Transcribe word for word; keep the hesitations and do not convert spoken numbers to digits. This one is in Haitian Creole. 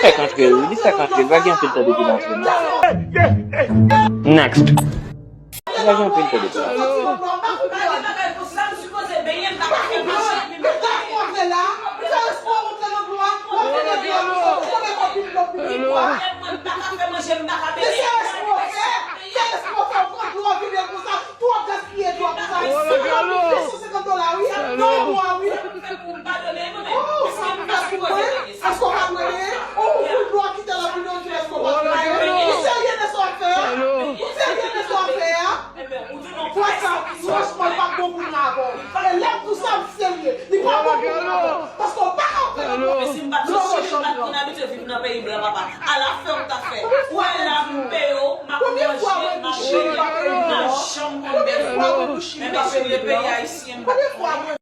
Fèk antre, wi, li fèk antre. Li pa gen anpil tan depi l antre, non. Next. Li pa gen anpil tan depi l antre. Ou pa dwe mwen? Èske w pa dwe mwen? Ou fout dlo a kite la videyo di èske w pa dwe mwen? Ou serye de sa w ap fè a? Ou serye de sa w ap fè a? Ou wè sa, franchman, l p ap bon pou mwen avè w. E lè m di w sa, m serye. Li p ap bon pou mwen avè w. Paske w pa ka fè l. Mwen pa t konn abitye viv nan peyi blan, papa. Ala fè w ta fè. Ou wè la, m peye w, m ap manje, m ap bwè, m pa janm konn bèf. Menm si m te peyi ayisyen, m pa t konnen.